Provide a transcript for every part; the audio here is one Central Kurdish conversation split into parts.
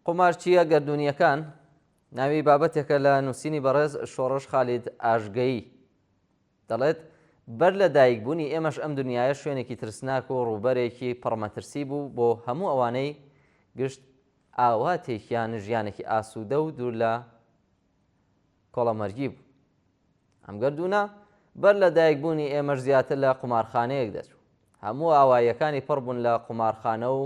قومارچییە گەردوونییەکان ناوی بابەتێکە لە نووسینی بەڕێز شۆڕش خالید ئاژگەیی. دەڵێت، بەر لە دایکبوونی ئێمەش ئەم دنیایە شوێنێکی ترسناک و ڕووبەرێکی پڕمەترسی بوو بۆ هەموو ئەوانەی گشت ئاواتێکیان ژیانێکی ئاسوودە و دوور لە کۆڵەمەرگی بوو. ئەم گەردوونە بەر لە دایکبوونی ئێمەش زیاتر لە قومارخانەیەک دەچوو. هەموو ئاواییەکانی پڕ بوون لە قومارخانە و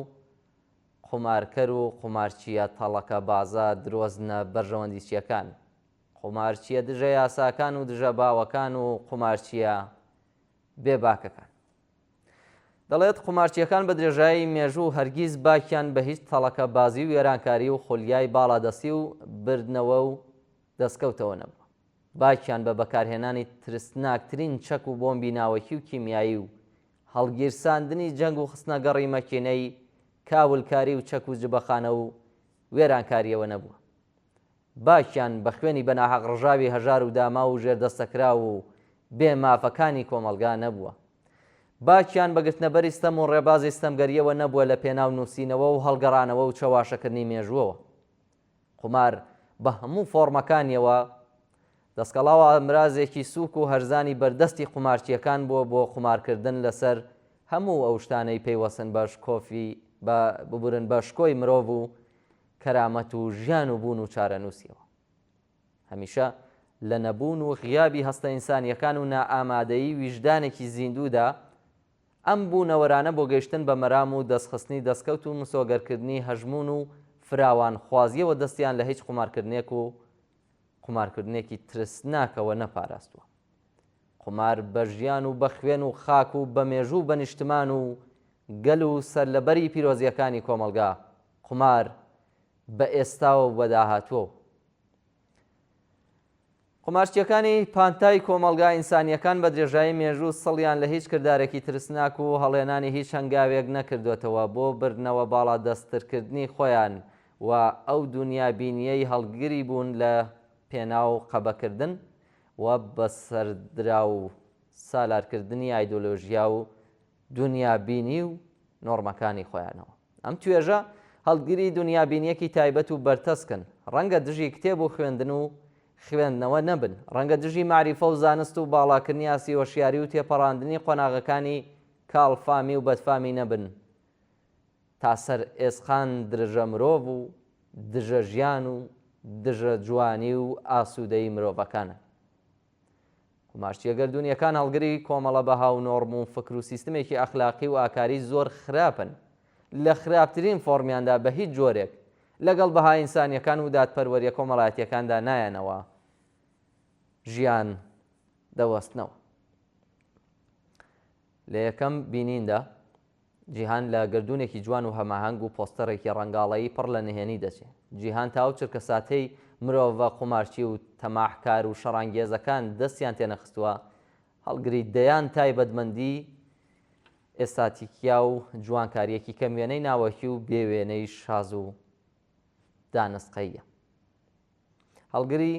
قومارکەر و قومارچییە تەڵەکەبازە درۆزنە بەرژەوەندیچییەکان، قومارچییە دژە یاساکان و دژە باوەکان و قومارچییە بێ باکەکان. دەڵێت قومارچییەکان بە درێژایی مێژوو هەرگیز باکیان بە هیچ تەڵەکەبازی و وێرانکاری و خولیای باڵادەستی و بردنەوە و دەستکەوتەوە نەبووە. باکیان بە بەکارهێنانی ترسناکترین چەک و بۆمبی ناوەکی و کیمیایی و هەڵگیرساندنی جەنگ و خستنەگەڕی مەکینەی کاولکاری و چەک و جبەخانە و وێرانکارییەوە نەبووە. باکیان بە خوێنی بەناحەق ڕژاوی هەژار و داماو و ژێردەستەکراو و بێ مافەکانی کۆمەڵگا نەبووە. باکیان بە گرتنەبەری ستەم و ڕێبازی ستەمگەرییەوە نەبووە لە پێناو نووسینەوە و هەڵگەڕانەوە و چەواشەکردنی مێژووەوە. قومار بە هەموو فۆڕمەکانیەوە دەسکەڵا و ئامرازێکی سووک و هەرزانی بەردەستی قومارچییەکان بووە بۆ قومارکردن لەسەر هەموو ئەو شتانەی پەیوەستن بە شکۆفی بە ببورن بە شکۆی مرۆڤ و کەرامەت و ژیان و بوون و چارەنووسیەوە. هەمیشە لە نەبوون و غیابی هەستە ئینسانییەکان و نائامادەیی ویژدانێکی زیندوودا ئەم بوونەوەرانە بۆ گەیشتن بە مەرام و دەستخستنی دەستکەوت و مسۆگەرکردنی هەژموون و فراوانخوازییەوە دەستیان لە هیچ قومارکردنێک و قومارکردنێکی ترسناکەوە نەپاراستووە. قومار بە ژیان و بە خوێن و خاک و بە مێژوو و بە نیشتمان و گەل و سەرلەبەری پیرۆزییەکانی کۆمەڵگا، قومار بە ئێستاوە و بە داهاتووەوە. قومارچییەکانی پانتای کۆمەڵگا ئینسانییەکان بە درێژایی مێژوو سڵیان لە هیچ کردارێکی ترسناک و هەڵێنانی هیچ هەنگاوێک نەکردۆتەوە بۆ بردنەوە باڵادەستترکردنی خۆیان و ئەو دونیابینییەی هەڵگری بوون لە پێناو قەبەکردن و بەسەردراو سالارکردنی ئایدۆلۆژیا و دونیابینی و نۆڕمەکانی خۆیانەوە. ئەم توێژە هەڵگری دونیابینییەکی تایبەت و بەرتەسکن، ڕەنگە دژی کتێب و خوێندن و خوێندنەوە نەبن، ڕەنگە دژی مەعریفە و زانست و باڵاکردنی ئاستی هۆشیاری و تێپەڕاندنی قۆناغەکانی کاڵفامی و بەدفامی نەبن تا سەر ئێسقان درژە مرۆڤ و دژە ژیان و دژە جوانی و ئاسوودەیی مرۆڤەکانن. قومارچییە گەردوونییەکان هەڵگری کۆمەڵە بەها و نۆڕم و فکر و سیستمێکی ئەخلاقی و ئاکاری زۆر خراپن، لە خراپترین فۆڕمیاندا بە هیچ جۆرێک لەگەڵ بەها ئینسانییەکان و دادپەروەرییە کۆمەڵایەتییەکاندا نایەنەوە ژیان دەوەستنەوە. لە یەکەم بینیندا جیهان لە گەردوونێکی جوان و هەماهەنگ و پۆستەرێکی ڕەنگاڵەیی پڕ لە نهێنی دەچێ. جیهان تا ئەو چرکەساتەی مرۆڤە قومارچی و تەماحکار و شەڕانگێزەکان دەستیان تێنەخستووە، هەڵگری دەیان تایبەتمەندیی ئێستاتیکیا و جوانکارییەکی کەموێنەی ناوەکی و بێوێنەی شاز و دانسقەییە. هەڵگری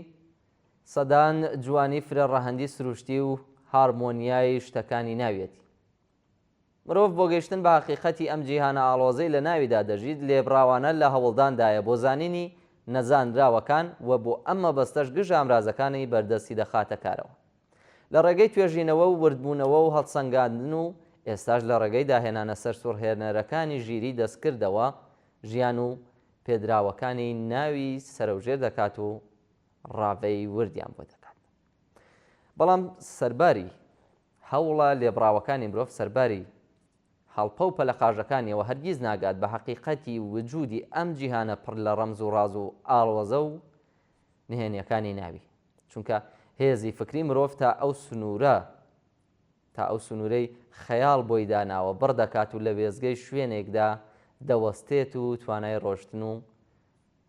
سەدان جوانی فرە ڕەهەندی سروشتی و هارمۆنیای شتەکانی ناویەتی. مرۆڤ بۆ گەیشتن بە هەقیقەتی ئەم جیهانە ئاڵۆزەی لە ناویدا دەژیت، لێبڕاوانە لە هەوڵداندایە بۆ زانینی نەزانراوەکان و بۆ ئەم مەبەستەش گشت ئامرازەکانی بەردەستی دەخاتە کارەوە. لە ڕێگەی توێژینەوە و وردبوونەوە و هەڵسەنگاندن و ئێستاش لە ڕێگەی داهێنانە سەرسوڕهێنەرەکانی ژیریی دەستکردەوە ژیان و پێدراوەکانی ناوی سەرەوژێر دەکات و ڕاڤەی وردیان بۆ دەکات. بەڵام سەرباری هەوڵە لێبڕاوەکانی مرۆڤ سەرباری هەڵپە و پەلەقاژەکانیەوە هەرگیز ناگات بە هەقیقەتی وجودی ئەم جیهانە پڕ لە ڕەمز و ڕاز و ئاڵۆزە و نهێنیەکانی ناوی چونکە هێزی فکری مرۆڤ تا ئەو سنوورە تا ئەو سنوورەی خەیاڵ بۆی داناوە بڕ دەکات و لە وێستگەی شوێنێکدا دەوەستێت و توانای ڕۆشتن و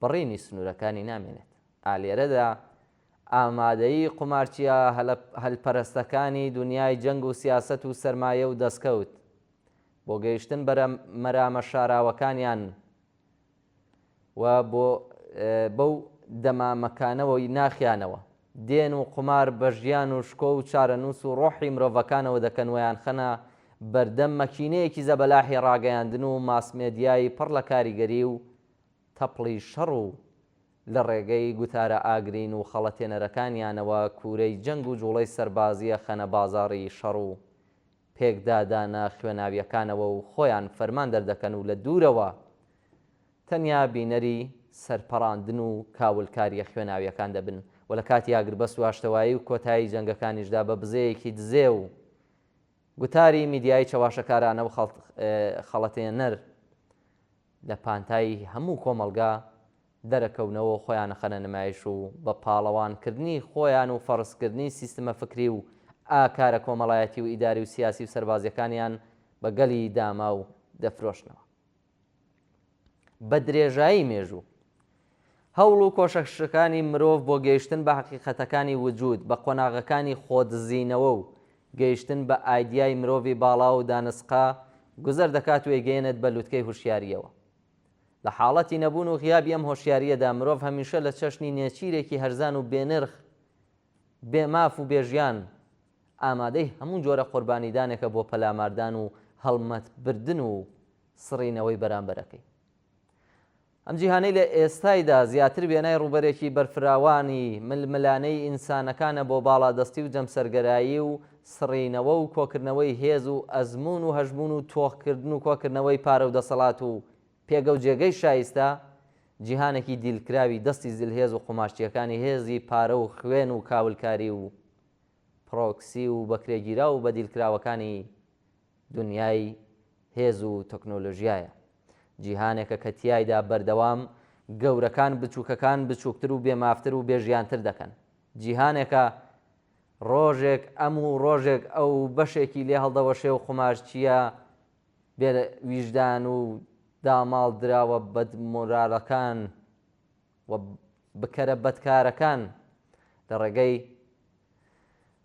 بڕینی سنوورەکانی نامێنێت. ئا لێرەدا ئامادەیی قومارچییە هەلپەرستەکانی دونیای جەنگ و سیاسەت و سەرمایە و دەسکەوت بۆ گەیشتن بەرە مەرامە شاراوەکانیان و بۆ بەو دەمامەکانەوەی ناخیانەوە دێن و قومار بە ژیان و شکۆ و چارەنووس و ڕۆحی مرۆڤەکانەوە دەکەن ویانخەنە بەردەم مەکینەیەکی زەبەلاحی ڕاگەیاندن و ماسمێدیای پڕ لە کاریگەری و. تەپڵی شەڕ و لە ڕێگەی گوتارە ئاگرین و خەڵەتێنەرەکانیانەوە کوورەی جەنگ و جوڵەی سەربازییە خەنە بازاڕی شەڕ و پێکدادانە خوێناویەکانەوە و خۆیان فەرمان دەردەکەن و لە دوورەوە تەنیا بینەری سەرپەڕاندن و کاولکارییە خوێناویەکان دەبن و لە کاتی ئاگربەست و ئاشتەوایی و کۆتایی جەنگەکانیشدا بە بزەیەکی دزێو و گوتاری میدیایی چەواشەکارانە و خەڵەتێنەر لە پانتایی هەموو کۆمەڵگا دەرەکەونەوە و خۆیان ئەخەنە نمایش و بە پاڵەوان کردنی خۆیان و فەرز کردنی سیستمە فکری و ئاکارە کۆمەڵایەتی و ئیداری و سیاسی و سەربازیەکانیان بە گەلی داماو دەفرۆشنەوە. بە درێژایی مێژوو هەوڵ و کۆششەکانی مرۆڤ بۆ گەیشتن بە هەقیقەتەکانی وجود، بە قۆناغەکانی خۆدزینەوە و گەیشتن بە ئایدیای مرۆڤی باڵا و دانسقە گوزەر دەکات و ئەیگەیەنێت بە لوتکەی هوشیارییەوە. لە حاڵەتی نەبوون و غیابی ئەم هۆشیارییەدا مرۆڤ هەمیشە لە چەشنی نێچیرێکی هەرزان و بێنرخ، بێ ماف و بێ ژیان، ئامادەی هەموو جۆرە قوربانیدانێکە بۆ پەلاماردان و هەڵمەتبردن و سڕینەوەی بەرامبەرەکەی. ئەم جیهانەی لە ئێستایدا زیاتر وێنای ڕووبەرێکی بەرفراوانی ململانێی ئینسانەکانە بۆ باڵادەستی و جەمسەرگەرایی و سڕینەوە و کۆکردنەوەی هێز و ئەزموون و هەژموون و تۆخکردن و کۆکردنەوەی پارە و دەسەڵات و پێگە و جێگەی شایستە، جیهانێکی دیلکراوی دەستی زلهێز و قومارچییەکانی هێزی پارە و خوێن و کاولکاری و پرۆکسی و بەکرێگیراو و بەدیلکراوەکانی دونیای هێز و تەکنۆلۆژیایە. جیهانێکە کە تیایدا بەردەوام گەورەکان بچووکەکان بچووکتر و بێمافتر و بێژیانتر دەکەن. جیهانێکە ڕۆژێک ئەم و ڕۆژێک ئەو بەشێکی لێ هەڵدەوەشێ و قومارچییە بێ ویژدان و داماڵدراوە بەدمۆرالەکان و بکەرە بەدکارەکان لە ڕێگەی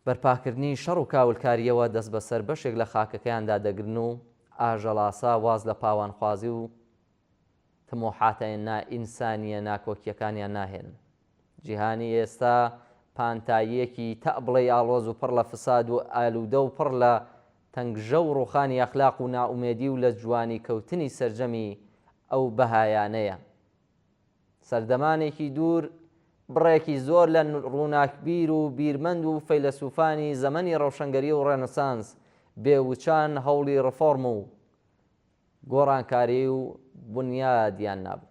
بەرپاکردنی شەڕ و کاولکارییەوە دەست بەسەر بەشێک لە خاکەکەیاندا دەگرن و ئاژەڵاسا واز لە پاوانخوازی و تموحاتە نائینسانییە ناکۆکییەکانیان ناهێنن. جیهانی ئێستا پانتاییەکی تا بڵێی ئاڵۆز و پڕ لە فساد و ئالوودە و پڕ لە تەنگژە و ڕووخانی ئەخلاق و نائومێدی و لە جوانی کەوتنی سەرجەمی ئەو بەهایانەیە. سەردەمانێکی دوور بڕێکی زۆر لە ڕووناکبیر و بیرمەند و فەیلەسوفانی زەمەنی ڕەوشەنگەری و ڕێنسانس بێ وچان هەوڵی ڕفۆرم و گۆڕانکاری و بونیادیان نابوو.